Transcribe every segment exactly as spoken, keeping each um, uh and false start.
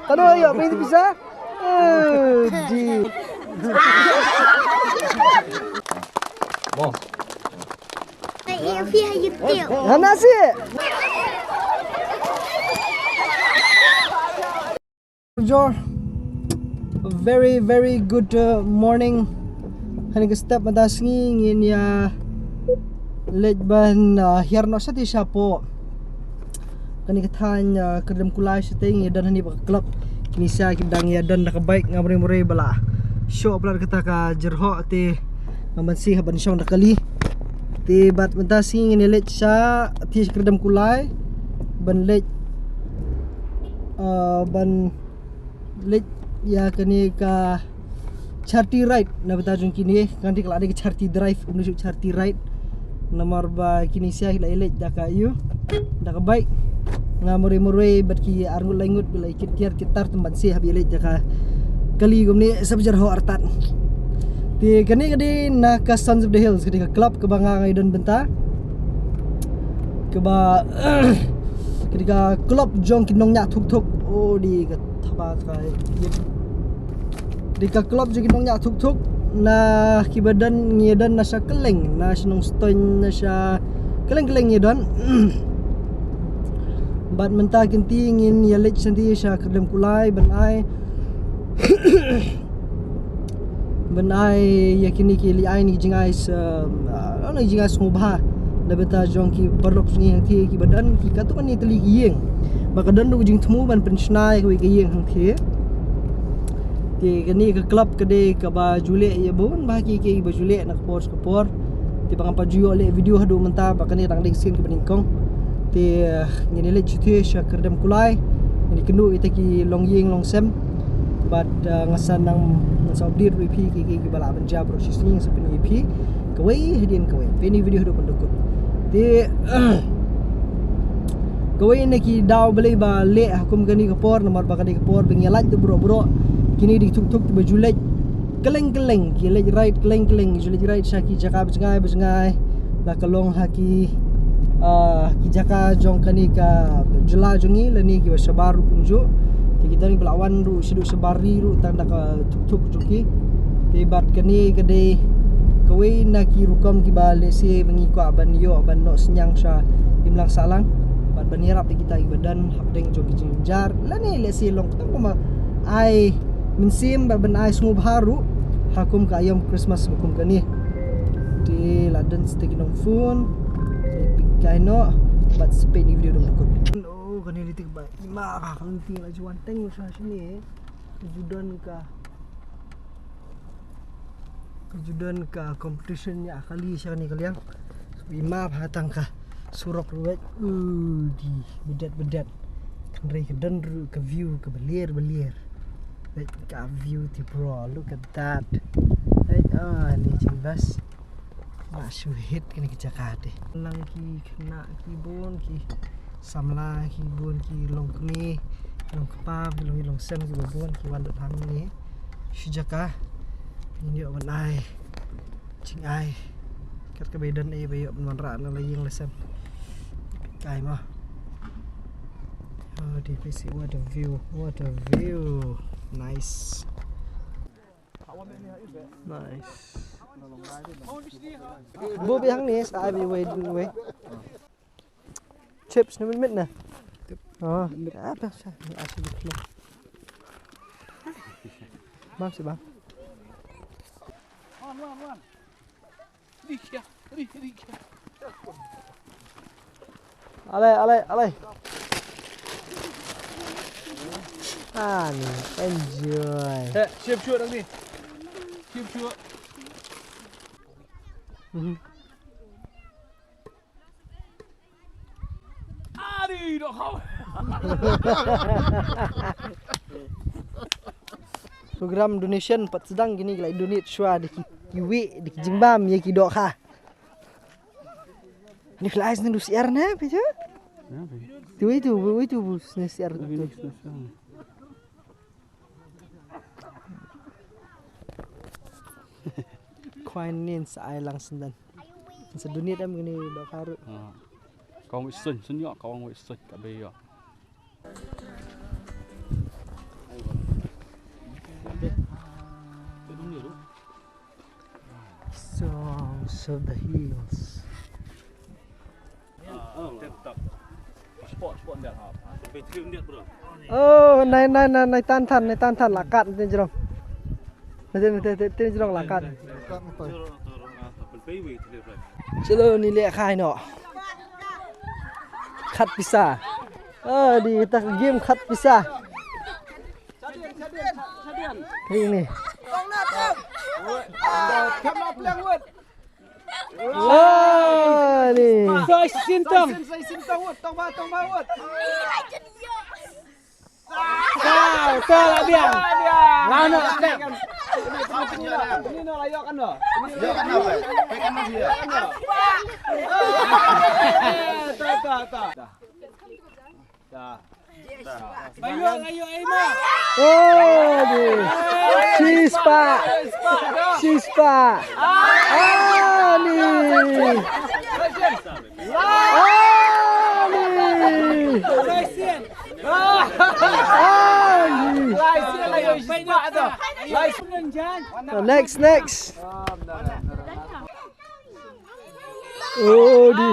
Kano ïa, main pisa? Eh, di. Hana si. Jor. Very, very good, uh, morning. Hani ka step mynta sngi ngin ïa leit ban, uh, hiar noh shatei shapoh. Kane ka thaiñ, uh, Kyrdem Kulai shatei ngi don hani ba ka club. Kine sha ki dang ïa don da ka bike, nga mrei mrei ba la shoh palat kata ka jyrhoh te nga ban sih ban shong da kali. Te bad mynta sngi ngin ïa leit shatei sha Kyrdem Kulai ban leit, uh, ban leit ïa kane ka charity ride na bynta jong kine, kan dei ka la dei ka charity drive, ym dei shuh charity ride. Namar ba kine sha ki la ïa leit da ka ïu, da ka bike. Nga mrei mrei bad ki arngut laingut ba la ïa kit tiar kit tar tymmen sha hap ïa leit da ka kali kumne sha ba jyrhoh artat. Te kane ka dei na ka Sons of the Hills, ka dei ka club kaba nga nga ïa don bynta. Kaba ka dei ka club jong ki nongñiah thuk thuk. Oh, dei ka thaba ka. Dei ka club jong ki nongñiah thuk thuk. Na kiba don ngi don na sha kylleng, na sha Nongstoiñ, na sha kylleng kylleng ngi don. Bad mynta kynti ngin ïa leit shanti sha Kyrdem Kulai ban ai ban ai ïa kine ki leit ai ni ki jingai sa, ah, ni ki jingai sngewbha na bynta jong ki paralok jong ngi hangthie kiba don ki katto katne tylli ki ïing. Ba ka don ruh ka jingthmu ban pynshna ïa kawei ka ïing hangthie. Te kane ka club ka dei kaba ju leh ïa bun bah ki, ki ba ju leh na ka por sha ka por. Te ba ngam pat ju ïoh leh video haduh mynta ba kane dang dei ka sien kaba nyngkong. Te, eh, ngin ïa leit shuh te sha Kyrdem Kulai. Ngin ïa kynduh ïa kita ki longïing longsem. Bad, eh, nga sa nang, nga sa update ruh ïa phi ki, ki, kiba lah ban jia baroh shi sngi, nga sa pyni ïa phi kawei hadien kawei. Peit ïa kane ka video haduh ban da kut. Te, kawei na ki daw balei ba leh ha kum kane ka por, namar ba kane ka por ba ngi ïa lait da baroh baroh. Kine dei ki thuk thuk kiba ju leit kylleng kylleng, ki leit ride kylleng kylleng, ki ju leit ride sha ki jaka ba jngai ba jngai. La ka long ha ki, ah, ki jaka jong kane ka jylla jong ngi lane kiba shabar ruh kumjuh. Te ki don kiba la wan ruh shaduh shabar ri ruh tang da ka thuk thuk jong ki. Te bad kane ka dei kawei na ki rukom kiba lehse ba ngi kwah ban ïoh ban noh synñiang sha imlang sahlang. Bad ban ïarap ïa kita kiba don hapdeng jong ki jingjynjar lane lehse long kata kumba ai mynsiem bad ban ai sngewbha ruh ha kum ka aïom Christmas ba kum kane. Te la don shatei ki nongphone. Te peit kai noh bad sa peit ïa kane ka video haduh ban da kut. Oh, kane lynti kaba i mah bha, ka lynti la ju wan teng sha shane. Ka ju don ka, ka ju don ka competition ïa kali sha kane ka liang. I mah bha tang ka surok ruh. Uh, dei bdit bdit. Hynrei ka don ruh ka view kaba ler ba ler. Wait, ka view te bro, look at that. Wait, ah, ni jingbas. Ba shu hit kane ka jaka te. Nang ki khynnah ki bun, ki samla ki bun, ki longkmie, longkpa, ki long, ki longsem kiba bun ki wan dep hangne. Shu jaka. Ngin ïoh ban ai jingai. Kat kaba i don ei ba ïoh ban wanrah na la ïing la sem. Kai ma. Oh, dei phi sih, what a view, what a view. Nice. Nice. Bo biang ni sa ai bi wei dun wei. Chips ni mit na. Oh, apa sa? Ni asu di klo. Bang si bang. Ale, ale, ale. Ani, enjoy. Eh, siap cuak dah ni. Siap cuak. Mhm. Ari dok kau. Program donation pat sdang kine ki la donate shuwa da ki, kiwei da ki jingbam ïa ki dohkha. Ni flies ni du siar ne phi tu? Wei tu, wei tu bu sne siar tu. Khwai nin sa ai lang sendang. Sa donate em kine dohkha ruh. Ka wan wei suiñ, suiñ ïoh, ka wan wei suiñ, ka bei ïoh. Songs of the Hills. Oh, nai, nai, nai, nai, tan, tan, nai, tan, tan, la kat, tin jrong. Nai, tin, tin, tin, tin jrong, la kat. Chalo, ni leh khai noh. Khat pisa. Oh, di tak game khat pisa. Ni, ni. Ah, ni. Soi sintong. Soi sintong, wut. Tong ba, tong ba, wut. Tau, tau, la biang. Lah, no, step. Ni, no, lah, yok kan, no. Yok kan, no, pe. Pe kan, no, dia. Tau, tau, tau. Dah. Ayo, ayo, ayo, ma. Oh, ni. Shi spah. Shi spah. Ah, ni. Ah, ni. Ah, ni. Next, next. Oh, di.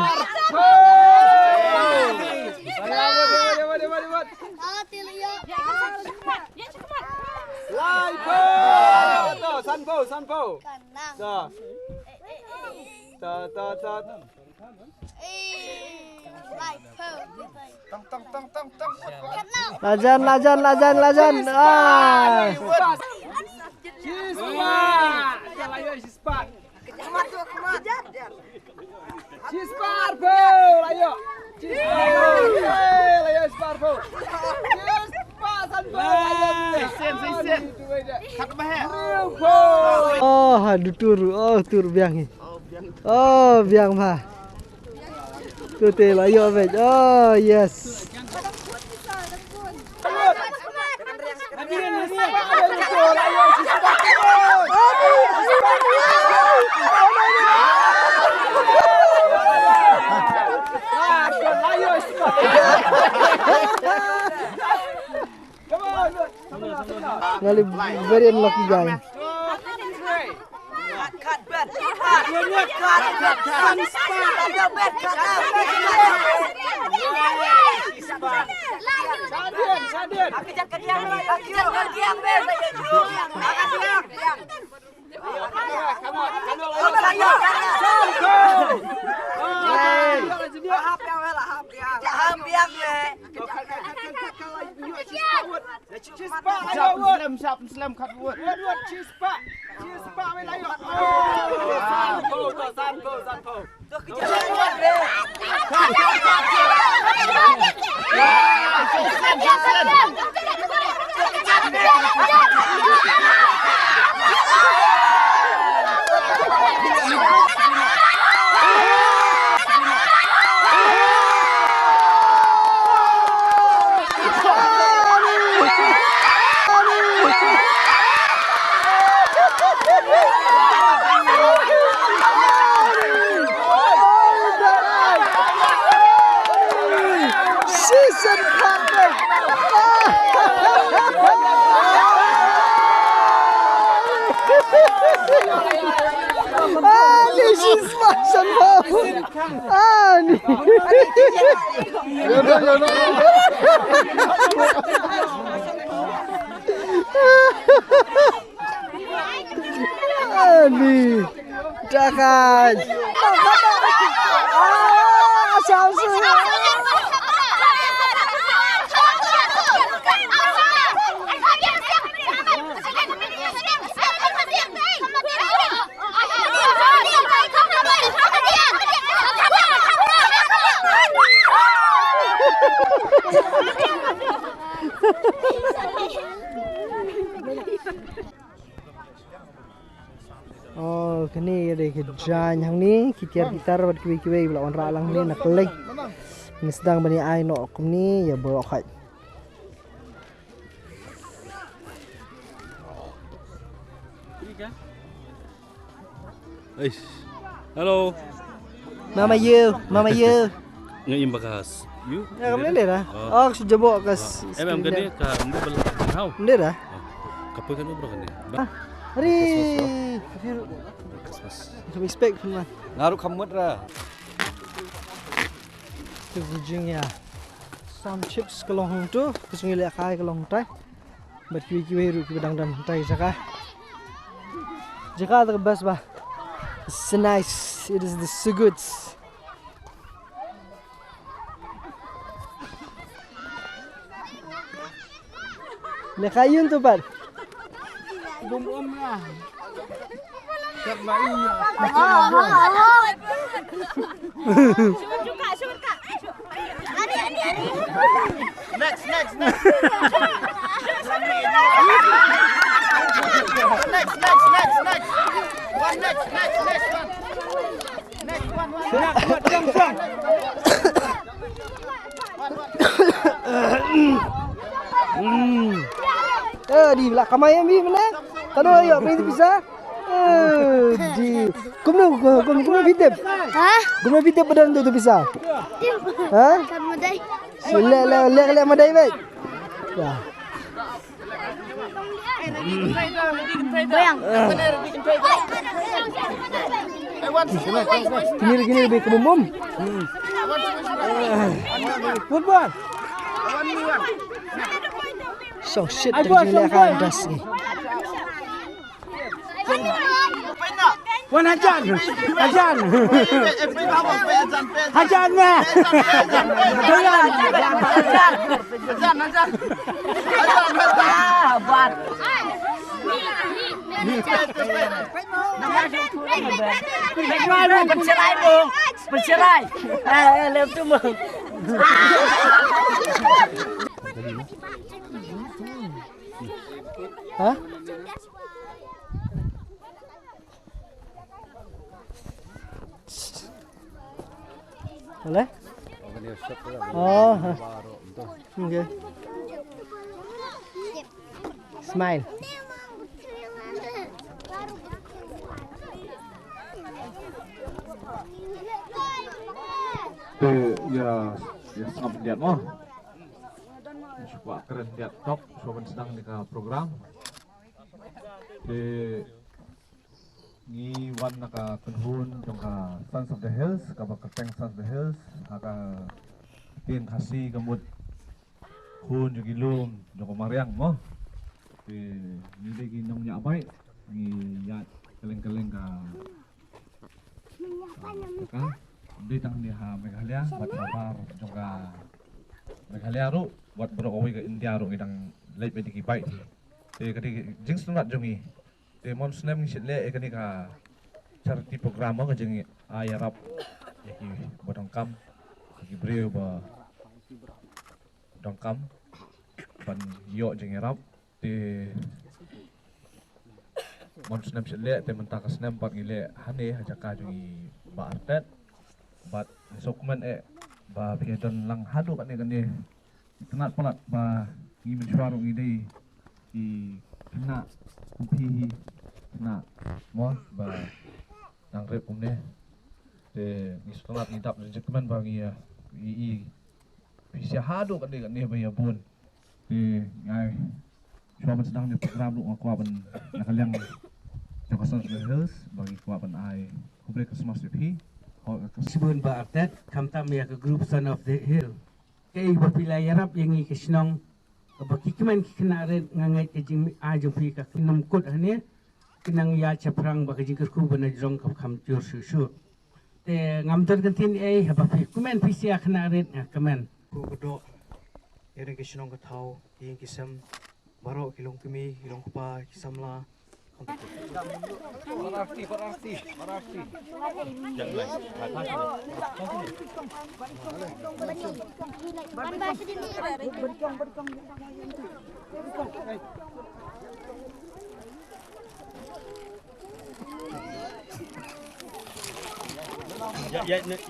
Lai phew. To, san phew, san phew. To. To, to, to. Lai phew. Tong, tong, tong, tong, tong. Lajan, lajan, lajan, lajan. Ah. Shi spah. Shi spah. Shi spah arphew, la ïoh. Shi spah arphew, la ïoh, shi spah arphew. Shi spah sanphew, la ïoh. Sisen, sisen. Khat ba heh. Hynriewphew. Oh, ha, du tur, oh, tur biang hi. Oh, biang bha. Tu te la ïoh beit. Oh, yes. Nga la very unlucky guy. Shispa, ayo, wut. Shispa, ayo, wut. Wut, wut, shispa. Shispa, wei, ayo. Oh, sanphew, to, sanphew, sanphew. Ah, this is my son. Ah, ni. Ah, ni. Dakai. Ah, Samson. Oh, kane ka dei ka jaiñ hangne, ki tiar ki tar bad kiwei kiwei ba la wanrah lang hangne na ka lake. Ngi sdang ban ïa ai noh kumne ïa baroh khoit. Eish. Hello. Mama you, mama you. Nga im ba ka s-, ïa, kam ne da. Oh, ka shu jabo ka s-, em, em, kane ka, em, ba la, hau. Ne da. Oh, ka poi kan ubra kane. Hari. Christmas. Ka respect pun man. Nga ruh kam mut ra. Tu jing ïa. Sam chips ka long tu, ka sngi le kai ka long tai. But kiwi kiwi ruh kiwi dang dang tai jaka. Jaka the best ba. It's nice. It is the so good. Le kayun tu pat. Bum um lah. Next, next, next. Next, next, next, next. One next, next, next one. Next one, one. One, one. Eh, di lah kamai yang bi mana? Tadu ayo, beri pisa. Eh, di. Kumno, kum, kumno fitip? Ha? Kumno fitip badan tu, tu pisa? Tim. Ha? Kan madai. Lek, lek, lek, lek madai, baik. Ya. Goyang. Kini, kini lebih ke bum-bum. Football. So shit, terjadi lah kan das ni. Wan hajan. Hajan. Hajan meh. Hajan. Bercerai, Bung. Bercerai. Eh, eh, lem tu, Bung. Hah? Boleh? Oh, ha. Okay. Smile. Te ïa, ïa sngap diat mo. Shuwa kren diat tok, shuwa ban sdang ïa ka program. Te ngi wan na ka kynhun jong ka Sons of the Hills, kaba kyrteng Sons of the Hills, ha ka ktien Khasi ka mut khun jong ki lum jong ka mariang mo. Te ngi dei ki nongñiah bait, ngi ïaid kylleng kylleng ka, ka, dei tang ne ha Meghalaya bad ha bar jong ka Meghalaya ruh, bad baroh kawei ka India ruh ngi dang leit beit ki bait. Te ka dei jingsngewtynnat jong ngi. Te mon snem ngi shu leh ïa kane ka charity program, ka jingai ïarap ïa ki ba donkam, ïa ki briew ba donkam ban ïoh jingïarap. Te mon snem shu leh, te mynta ka snem pat ngi leh hangne ha jaka jong i Bah Artet. Bad ngi sngewkmen eh ba phi don lang haduh kane kane. Tang palat ba ngi mynshuwa ruh ngi dei ki khynnah, ki khynnah mo ba nang rep kumne. Te ngi sngewtynnat, ngi dap jingkmen ba ngi ïa i, i phi sha haduh kane kane ba ïa bun. Te ngai shuwa ban sdang ne program ruh nga kwah ban ïa ka liang jong ka Sons of the Hills ba ngi kwah ban ai khublei Christmas ïa phi. Shibun Bah Artet, khamtam ïa ka group Sons of the Hill. Kaei ba phi la ïarap ïa ngi ka shnong, kaba ki kmen ki khynnah rit, nga ngeit ka jingai jong phi ka kin ym kut hangne, kin nang ïaid shaphrang bad ka jingkyrkhu ba na jrong kaba kham jur shuh shuh. Te ngam don kyntien ei, haba phi kmen phi sha khynnah rit nga kmen. Ko ka doh, ïa ka shnong ka thaw, ïing ki sem, baroh ki long kmie, ki long kpa, ki samla. Ïa, ïa, ïa, ïa, ïa. Ïa, ïa, ïa,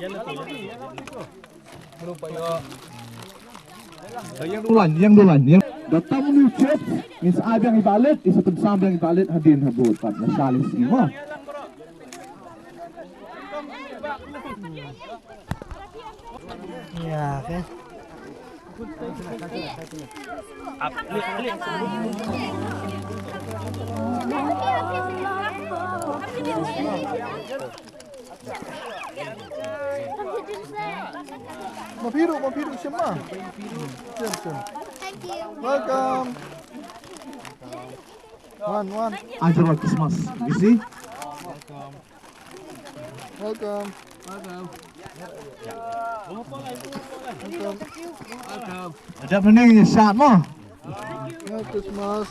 ïa. Ïa, ïa, dulan, ïa, dulan, ïa. Data menu chips, ngin sa ai biang i Bah Lit, i sa pynsam biang i Bah Lit hadien habud pat la shah leit sngi mo. Yeah, okay. Maphiru, maphiru, shema. Shema, shema. Welcome. One, one. Ajar Christmas. You see? Welcome. Welcome. Welcome. Welcome. Ajak ni ni sat mo. Merry Christmas.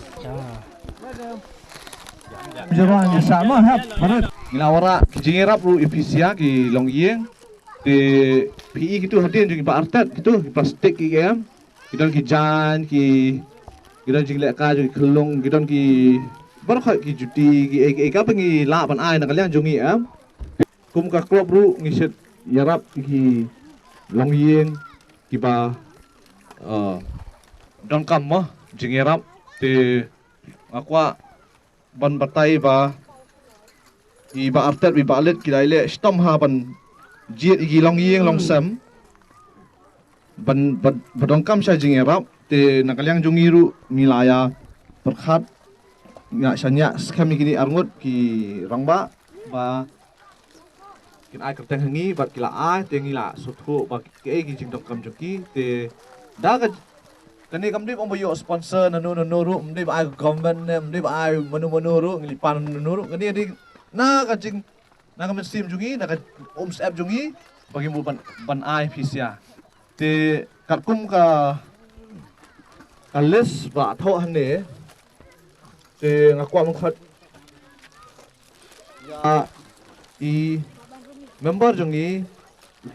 Ajak ni sat mo hap. Barat. Ngi la wanrah ki jingïarap ruh ïa phi sha ki longïing. Te phi i kitu hadien jong ki ba artet kitu ki plastik ki em. Ki don ki jaiñ, ki, ki don jingleh ka jong ki khyllung, ki don ki baroh ki juti, ki ei, ki ei kaba ngi lah ban ai na ka liang jong ngi em. Kum ka club ruh ngi shait ïarap ki longïing kiba, eh, donkam mo jingïarap. Te nga kwah ban batai ba i Bah Artet, i Bah Lit ki dei leh shitom ha ban jied ïa ki longïing longsem ban, ban, ba donkam sha jingïarap. Te na ka liang jong ngi ruh ngi la ïa pyrkhat, ngi la shaniah skhem ïa kine arngut ki rangbah ba kin ai kyrteng ha ngi bad ki la ai, te ngi la sngewthuh ba kaei ki jingdonkam jong ki. Te da ka, kane kam dei ba ong ba ïoh sponsor nano nano ruh, ym dei ba ai government ne, ym dei ba ai mano mano ruh, ngi leit pan nano ruh. Kane dei na ka jing, na ka mynsiem jong ngi, na ka umsyep jong ngi ba ngi mut ban, ban ai pisa. Te katkum ka, ka list ba thoh hangne, te nga kwah ban khot ïa i member jong ngi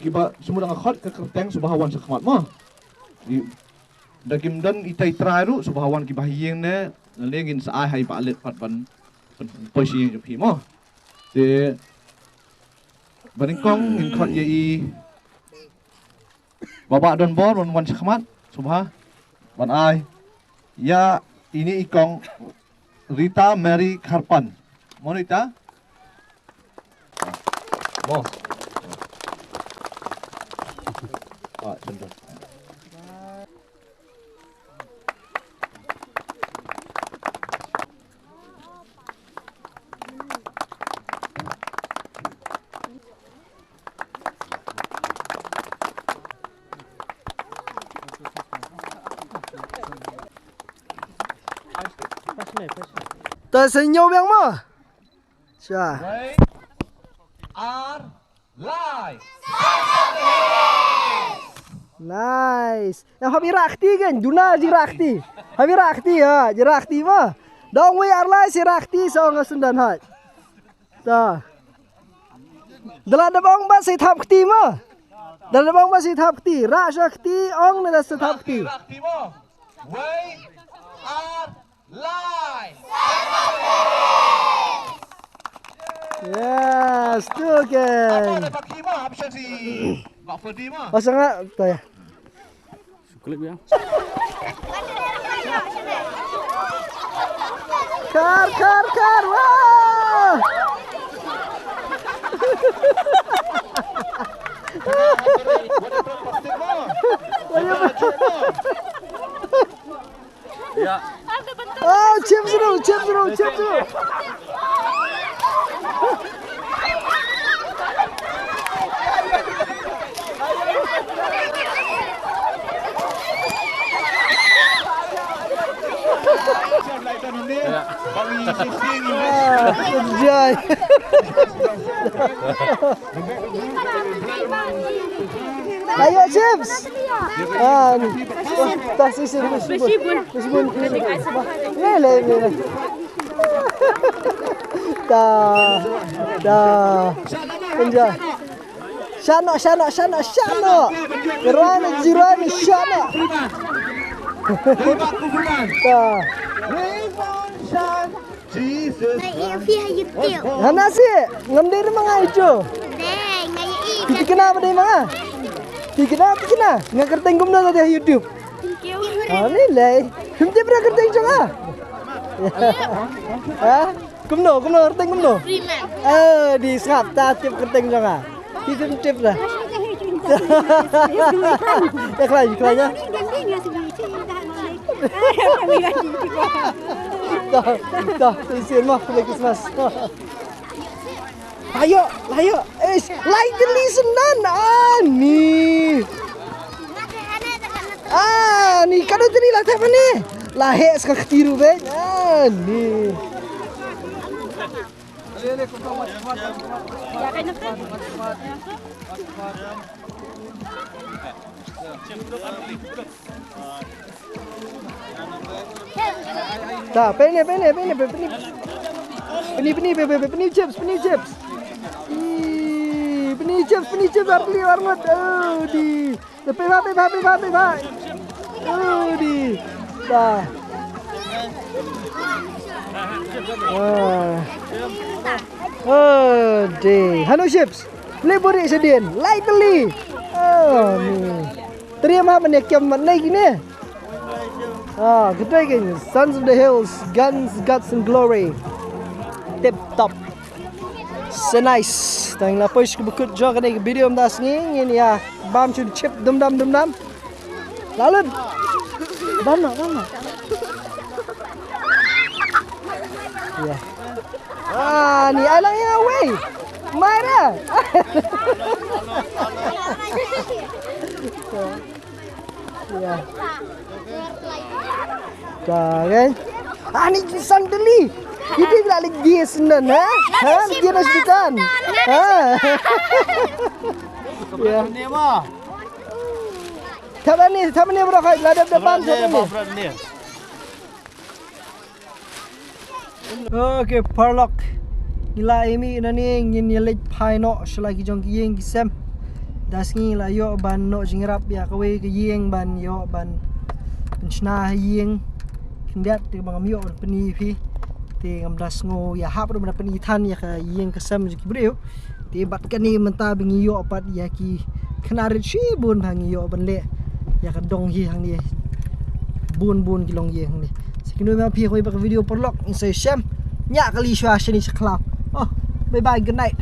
kiba shu mut da nga khot ka kyrteng shu ba ha wan sha khmat mo. I, da kim don itai i trai ruh shu ba ha wan kiba ha ïing ne, lane ngin sa ai ha i Bah Lit pat ban, ban poi sha ïing jong phi mo. Te ba nyngkong ngin khot ïa i Bah Bah Donbor, wan, wan sha khmat shu ba ban ai ïa ine i kong Rita Mary Kharpan. Mo Rita? Mo. Ah, shen. To sa ñiew biang mo. Sha. Wei. Ar. Lai. Nice. Ïa, hap ïa rah kti kan, duna jingrah kti. Hap ïa rah kti, ha, jingrah kti mo. Da ong wei ar lai sa rah kti, sa ong ka Syndon hoi. Ta. Da la dep ong ba sa thap kti mo. Da la dep ong ba sa thap kti. Rah sha kti, ong ne da sa thap kti. Rah kti mo. Wei, ar, lai. Yes, tu kan. Pasang ah, tu ya. Klik ya. Kar, kar, kar, wah. Ya. Ah, chips dulu, chips dulu, chips dulu. Ya. Ah, enjoy. Ayo, chips. Ah, ni. Tas isi, isi, isi. Isi. Ni, ni, ni. Ta, ta. Enjoy. Shano, shano, shano, shano. Rani, jirani, shano. Ta. Ngai ïa phi ha YouTube. Hana si, ngam dei ruh ma nga ïa u. Dei, nga ïa i. Phi kynmaw ba dei ma nga? Phi kynmaw, phi kynmaw. Nga kyrteng kumno lada ha YouTube. Thank you. Ha, ni lei. Phim tip ruh kyrteng jong nga. Ha? Kumno, kumno kyrteng kumno? Freeman. Eh, di sngap ta tip kyrteng jong nga. Phi phim tip ruh. Ïa khlaiñ, ïa khlaiñ ïa. Dah, dah, tu sien mah, Merry Christmas. Ayo, ayo. Eish, lai tylli syndon. Ani. Ani, kano tylli la tap ani. La heh ska kti ruh beit. Ani. Ta, pene, pene, pene, pene. Pene, pene, pene, pene, pene chips, pene chips. Ih, pene chips, pene chips, arli arngot. Oh, di. Pe ba, pe ba, pe ba, pe ba. Oh, di. Ta. Ah. Oh, di. Hano chips. Plie buri sedin, lai tylli. Oh, ni. Tria ma mane kiam ma nei kine. Ah, kita gini Sons of the Hills, Guns, Guts and Glory. Tip top. So nice. Tang la poi shu bukut jong kane video mynta sngi ngin ïa bam chun chip dum dam dum dam. Lalut. Bam no, bam no. Ya. Ah, ni alang ïa wei. Mai ra. Ya. Ka kan? Ah, ni sandali. Ini bila lagi senen, ha? Ha? Dia dah sebutan. Ha? Ya. Thamani, thamani bro, hai, ladap depan thamani. Okay, paralok. Ngi la ïa mih nangne, ngin ïa leit phai noh sha la ki jong ki ïing ki sem. Da sngi la ïoh ban noh jingïarap ïa kawei ka ïing ban ïoh ban pynshna ha ïing khyndiat, te ba ngam ïoh ban pyni phi. Te ngam da sngew ïa hap ruh ban da pyni than ïa ka ïing ka sem jong ki briew. Te bad kane mynta ba ngi ïoh pat ïa ki khynnah rit shibun ba ngi ïoh ban leh ïa ka dong hi hangne. Bun bun ki long ïing hangne. Sa kynduh ma phi ha kawei pat ka video paralok, ngin sa ïashem. Ñiah kali shuwa shane sha khlaw. Oh, bye bye, good night.